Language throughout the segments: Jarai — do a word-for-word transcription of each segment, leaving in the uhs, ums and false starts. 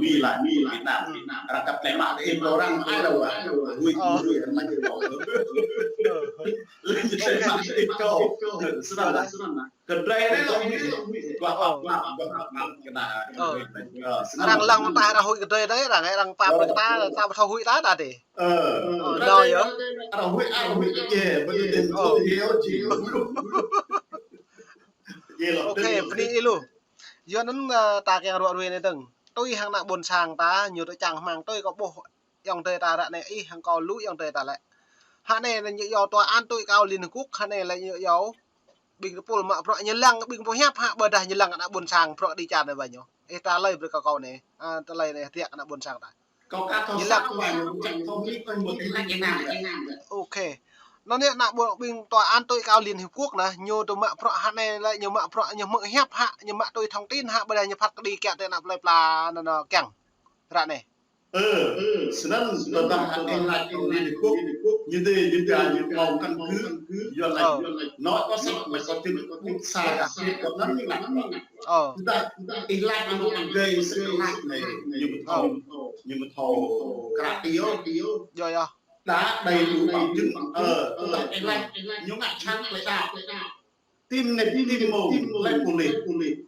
Mi lah, Mi lah, Việt Nam. Arăng kăt tơlơi mă, ih, kâo arăng ai lăi wa. Huĭ, huĭ, arăng lăi wa. Lĕ tơlơi mă, ih, kâo. Snăn lah. Kơ drơi anai lŏ huĭ. Klă, klă, klă, klă, klă, kơ anai. Ơ, snăn. Arăng lăng mơta arăng huĭ kơ drơi anai, arăng, arăng pap kơ ta, ta ƀu thâo huĭ ta, ta dih. Ơ, đau yơh. Arăng huĭ, arăng huĭ kơ djai, ƀơi dih, ơ, djai, djai. Djai lŏ. Ok, dih. Bơni ih lu. Yua anŭn, ơ, ta kiăng ruă ruai anai dơ̆ng. Tui hăng ană ƀôn sang ta, ñu tui čang hmang tui kơ ƀuh ayŏng adơi ta ră anai ih hăng kâo lu ayŏng adơi ta lĕ. Hă anai lĕ ñu yua tòa án tối cao Liên Hợp Quốc, hă anai lĕ ñu yua ƀing tơpul mă bruă ñu lăng ƀing pơhiăp hă ƀôdah ñu lăng ană ƀôn sang bruă đi čar anai ƀơi ñu. Ih trả lời brơi kơ kâo anai, a, trả lời anai hơdră ană ƀôn sang ta. Kâo ka thâo ñu lăng săp wa ñu čang thâo hmư̆ kơ mơ̆ ih laĭ anai anŭn. Ok. Anŭn anai ană ƀôn ƀing tòa án tối cao Liên Hợp Quốc anai, ñu tui mă bruă hă anai lĕ ñu mă bruă ñu hmư̆ hiăp hă, ñu mă tui thông tin hă ƀôdah ñu phat kơđi kiăng tui ană plơi pla anŭn anŭn kiăng. Ră anai. Ơ, snăn tơdah hă anai laĭ tui Liên Hợp Quốc, ñu dê ñu dê ñu mâo căn cứ, yua laĭ, ơ, nói có sách mà có chứng, quốc gia đặc biệt có nắm như vậy. Ơ. Tơdah ih laĭ anŭn anŭn gơi sự laĭ anai, ñu mơ̆ thâo, ơ, ñu mơ̆ thâo kră ti ôh. Yua, yua. Đã đầy đủ bằng chứng, ơ, tơdah ih laĭ, ñu ngă čang lĕ đa. Tim anai, tim mơ̆ng, lĕ pôlis.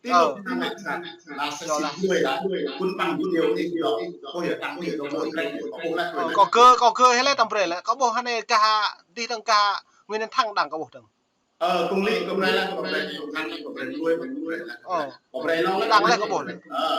Tim mơ̆ng, tim mơ̆ng, là sẽ xịt đuôi đã. Quân bằng quân đều đi, đi đó. Ôi, tăng đi, kâo ƀuh krĕk, kâo ƀuh lĕ. Ơ, kâo gơ, kâo gơ hĕ lĕ tăm brơi lĕ. Kâo ƀuh hă anai kah đih dơ̆ng kah Nguyễn Thanh Thắng đang kâo ƀuh dơ̆ng. Ơ, công lý, công lý lĕ, kâo brơi, kâo thăng lĕ, kâo brơi đuôi, kâo brơi lĕ. Ơ. Kâo brơi lŏng lĕ, đang lĕ kâo ƀuh lĕ. Ơ.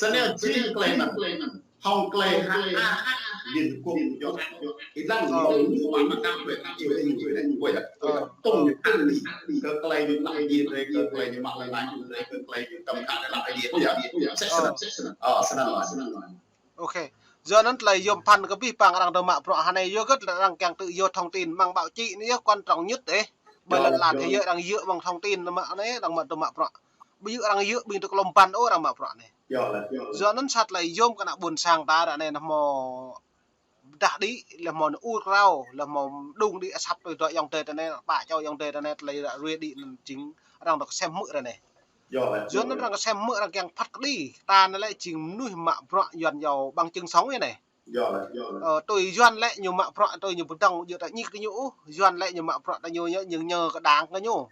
Snăn jing klei anăn. Hŏng klei hă, a, a, Liên Hợp Quốc yơh. Ih lăng, ơ, ñu ƀu mă kăm wơ̆t, ih lăng wơ̆t, wơ̆t. Ơ. Tông ñu ăn đi. Kơ klei ñu lăng đi, kơ klei ñu mă lăng, kơ klei ñu tăm kă lăng đi, yơh. Ơ. Snăn, ơ, snăn. Ok. Yua anăn tơlơi yôm phăn kơ abih bang arăng dŏ mă bruă hơnai yơh kơ arăng kiăng tự do thông tin mơ̆ng báo chí anai yơh quan trọng nhất ih. Ƀơi lŏn lan thế giới arăng yơh mơ̆ng thông tin mă anai arăng mă dŏ mă bruă. Ƀu djơ̆ arăng yơh ƀing dŏ klŏm băn ôh arăng mă bruă anai. Yua anăn sa tơlơi yôm kơ ană ƀuôn sang ta ră anai nao hmâo dah đĭ, leh hmâo ur krao, leh hmâo đŭng đĭ asăp tui dŏ ayŏng adơi ta anai, pă čô ayŏng adơi ta anai, tơlơi ră ruai đĭ anăn jing arăng dŏ kơsem hmư̆ ră anai. Yua anăn arăng kơsem hmư̆ arăng kiăng phat kđi, ta anai lĕ jing mnuih mă bruă Yuăn yua bằng chứng sống anai. Ơ, tui Yuăn lĕ ñu mă bruă tui ñu pơdơ̆ng djơ̆ ta ñik tui ñu ôh, Yuăn lĕ ñu mă bruă tui ñu ñu, ñu, ñu kơ đảng kơ ñu.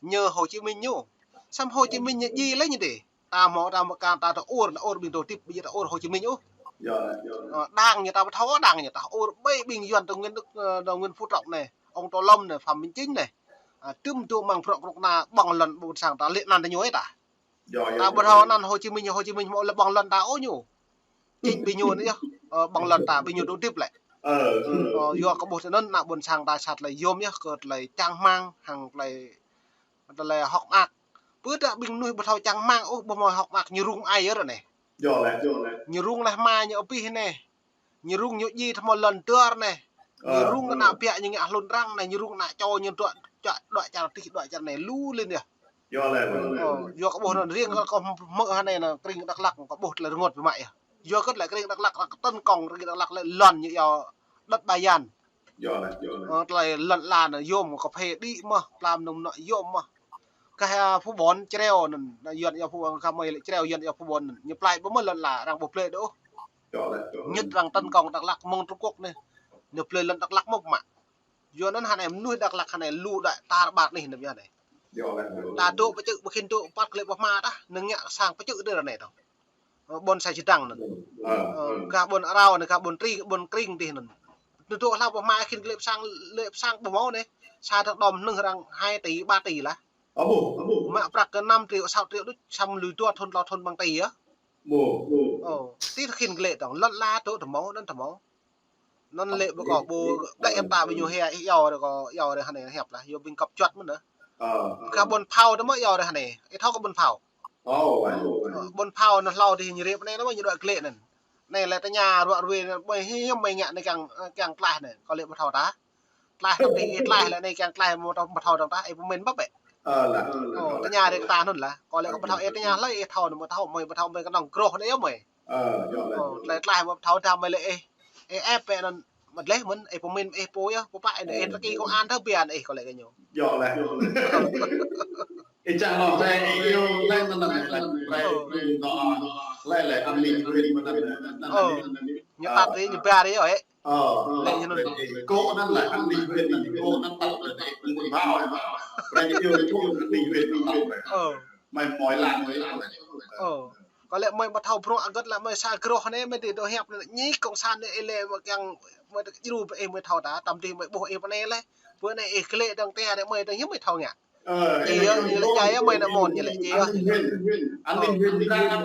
Ñu Hồ Chí Minh ñu. Săm Hồ Chí Minh ñu djai lĕ ñu dih. Ta hmâo ta mă kăn ta, ta ur, ta ur ƀing dŏ tip, ƀu djơ̆ ta ur Hồ Chí Minh ôh. Ơ, đảng ñu ta ƀu thâo đảng ñu ta ur ƀai ƀing Yuăn tơ Nguyễn Đức, ơ, tơ Nguyễn Phú Trọng anai, ông Tô Lâm anai, Phạm Minh Chính anai. Ơ, tŭm tŭ mơ̆ng bruă krŭk na ƀơ̆ng lŏn ƀuôn sang ta lĕ anăn ta ñu ih ta. Ta ƀu thâo anăn Hồ Chí Minh, Hồ Chí Minh hmâo lĕ ƀơ̆ng lŏn ta ôh ñu. Chính ƀing ñu anai yơh, ơ, ƀơ̆ng lŏn ta, ƀing ñu dŏ tip lĕ. Ơ, yua kơ ƀuh tơ anăn ană ƀuôn sang ta sa tơlơi yôm yơh kơ tơlơi čang hmăng, hăng tơlơi, tơlơi hŏk mơak. Pơ ta ƀing mnuih ƀu thâo čang hmăng ôh, ƀu hmâo hŏk mơak ñu rŭng ai yơh ră anai. Ñu rŭng leh hma ñu abih anai. Ñu rŭng ñu djai tơ hmâo lŏn dơr anai. Ñu rŭng ană biă ñu ngă hlŭn arăng anai, ñu rŭng ană čô ñu dŏ, dŏ, dŏ čar tih, dŏ čar anai lu lin yơh. Ơ, yua kơ ƀuh anăn riêng kơ kâo hmư̆ hơnai anăn krĭng Dak Lak kâo ƀuh tơlơi rơngot biă mă yơh. Yua kơ tơlơi krĭng Dak Lak, arăng tấn công krĭng Dak Lak lĕ lŏn ñu yua đất Ba Yan. Ơ, tơlơi lŏn lan anăn yôm kơ phê đĭ mơh, plam nung nŏ yôm mơh. Kah, a, Phú Bón, Čreo anăn, Yuăn yua Phú Bón, kah mơi lĕ Čreo Yuăn yua Phú Bón anăn. Ñu plai ƀu mơ̆ lŏn lan, arăng ƀu plai dŏ. Nhất arăng tấn công Dak Lak mơ̆ng Trung Quốc anai. Ñu plai lŏn Dak Lak mơ̆ mă. Yua anăn hơnai mnuih Dak Lak hơnai lu đuaĭ tar ƀar anih anăn yua anai. Ta dŏ pơčư̆, ƀu khĭn dŏ păt klei ƀu hma tah, anăn ngă sang pơčư̆ dơ̆ ră anai tŏng. Ơ, ƀuôn Sa Čơdăng anăn. Ơ, gah ƀuôn Arao anăn, gah ƀuôn Tri, ƀuôn Krĭng dih anăn. Anăn dŏ hlâo ƀu hma khĭn klei pơsang, klei pơsang ƀu hmâo anai. Sa tơ̆ng đom hnơ̆ng arăng hai tỉ, ba tỉ lah. Mă prăk kơ năm triệu, sáu triệu đôč, săm lui dua thŭn, tlâo thŭn ƀăng tỉ yơh. Ơ, ti khĭn klei tŏng, lŏn lan dŏ tơ hmâo, anăn tơ hmâo. Anăn lĕ ƀu kơ ƀu, đĕ hiăp ta ƀing ñu hia, ih yua ră kơ, yua ră hơnai hiăp lah, yua ƀing kăp čuăt mơ̆n anăn. Kơ ƀuôn Phao tơ mơ̆ yua ră hơnai, ih thâo kơ ƀuôn Phao. Ơ, ƀuôn Phao anăn hlâo dih ñu rip anai, anăn mơ̆ ñu dŏ klĕ anăn. Anai lĕ tơña ruă ruê anăn, ƀơi hiưm mơi ngă anai kiăng, kiăng tlaih anai, kâo lĕ ƀu thâo ta. Tlaih tơdah ih tlaih lĕ anai kiăng tlaih ƀu thâo, ƀu thâo dơ̆ng ta, ih pơmĭn ƀăp ƀĕ. Ơ, tơña ră kơ ta anŭn lah, kâo lĕ kâo ƀu thâo, ih tơña hlơi ih thâo anăn ƀu thâo, mơi ƀu thâo mơi kơnơ̆ng groh anai yơh mơi. Ơ, tlaih, tlaih ƀu thâo tơdah mơi lĕ ih, ih ĕp ƀĕ anăn mă dleh mơ̆n, ih pơmĭn ih pô yơh, pô pă ih, ih tơki kông an thâo biă ih kâo lĕ kơ ñu. Yơh leh, yơh leh. Ih čang lŏ leh, ih yơh leh anăn leh, leh, leh, leh, leh, leh, an ninh huyện mơ̆n anăn, anăn, anăn, anăn. Ñu tat dih, ñu ba dih yơh, ơ. Ơ, leh ñu anŭn. Kơ anăn leh, an ninh huyện anăn, kơ anăn tat leh, ih ƀuh ƀuôn Phao, ơ. Brei ñu yơh kơ an ninh huyện anăn tat leh. Ơ. Mơi mơi lăng, mơi lăng leh. Ơ. Kâo lĕ mơi ƀu thâo bruă hơgĕt lah mơi sa groh anai, mơi dih dŏ hiăp anai, ñik cộng sản anai, ih lĕ mơi kiăng, mơi dŏ djru ƀơi ih mơi thâo ta, tơdah mơi ƀuh ih pơ anai leh. Pơ anai ih klĕ dơ̆ng tơdah mơi dŏ hiưm mơi thâo ngă. Ơ, ih lĕ, ih lĕ čai mơi nao mơ̆n, ih lĕ čai. An ninh huyện, an ninh huyện, an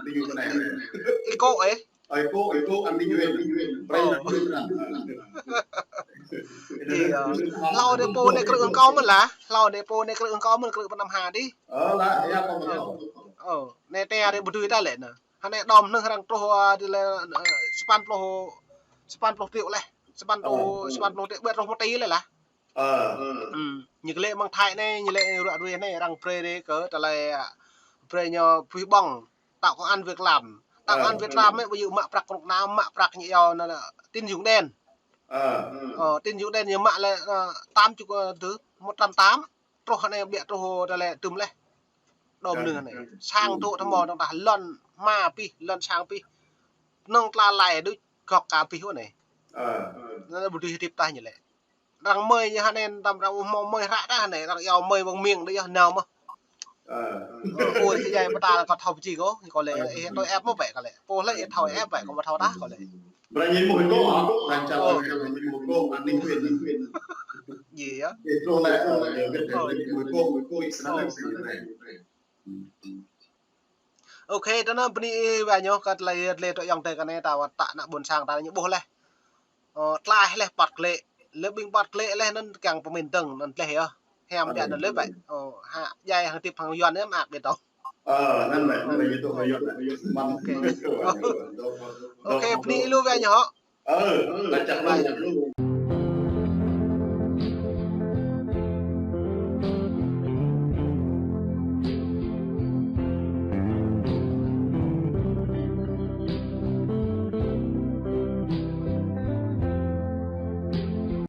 ninh huyện, ih kơ ih. Ơ, ih kơ, ih kơ an ninh huyện. Brei an ninh huyện anăn. Ơ. Hlâo anai pô anai krư̆ hăng kâo mơ̆n lah. Hlâo anai pô anai krư̆ hăng kâo mơ̆n, krư̆ pơ anăm ha dih. Ơ, lah, yơh kâo mơ̆n. Ơ, anai tơlơi ƀu dưi ta lĕ anai. Hơnai đom anŭn arăng truh, ơ, tơlơi, ơ, sapăn pluh, sapăn pluh triệu lĕ. Sapăn pluh, sapăn pluh triệu, ƀu truh một tỷ lĕ lah. Ơ. Ư, ñu kơ lĕ mơ̆ng Thái anai, ñu lĕ ră ruai anai, arăng brơi anai kơ tơlơi, ơ, brơi ñu pui ƀong, tạo công ăn việc làm. Tạo công ăn việc làm anai, ƀu djơ̆ mă prăk kơnuk kơna, mă prăk ñu yua anŭn lĕ tín dụng đen. Ơ. Ơ, tín dụng đen ñu mă lĕ, ơ, tám chục, ơ, thứ, một trăm tám. Truh anai ƀiă truh tơlơi tơm lĕ. Đom anŭn anai. Sang tŭ tơmô tơng tah lŏn hma pih, lŏn sang pih. Nŏng tla lai đôč gŏk ka pih anai. Ơ. Anŭn ƀu dưi hơdip tah ñu lĕ. Arăng mơi ñu hơnai tơm arăng ƀu hmâo mơi hră tah anai, arăng yua mơi ƀơ̆ng miêng đôč yơh nao mơ̆n. Ơ. Ơ, ôi, si jai pơtă kơ thâo pơjing kơ, kơ lĕ, ih tui ĕp mơ̆ ƀĕ kơ lĕ. Pô lĕ ih thâo ĕp ƀĕ kơ ƀu thâo tah kơ lĕ. Brơi ñu mơ̆ kơ, hă? Brơi čar ñu mơ̆ kơ, anai ñu mơ̆ kơ. Yơh. Ih truh lĕ, ơ, ñu mơ̆ kơ, mơ̆ kơ, ih srăng lĕ srăng lĕ. Ok, tơnăn bơni ih wa ñu kơ tơlơi, tơlơi tŏ yŏng tơi kơ anai ta wơ̆t ta ană ƀôn sang ta ñu ƀuh lĕ. Ơ, tlaih lĕ păt klĕ. Lĕ ƀing păt klĕ lĕ anŭn kiăng pơmĭn dơ̆ng anŭn tlaih yơh. Hiam biă anŭn lĕ ƀĕ. Ơ, hă, jai hăng tip hăng Yuan anai mă ăt ƀiă tŏ. Ơ, anŭn lĕ, anŭn lĕ ñu tŏ Yuan lĕ. Mơ̆n. Ok. Ok, bơni ih lu wa ñu hŏ. Ơ, laĭ čang lu.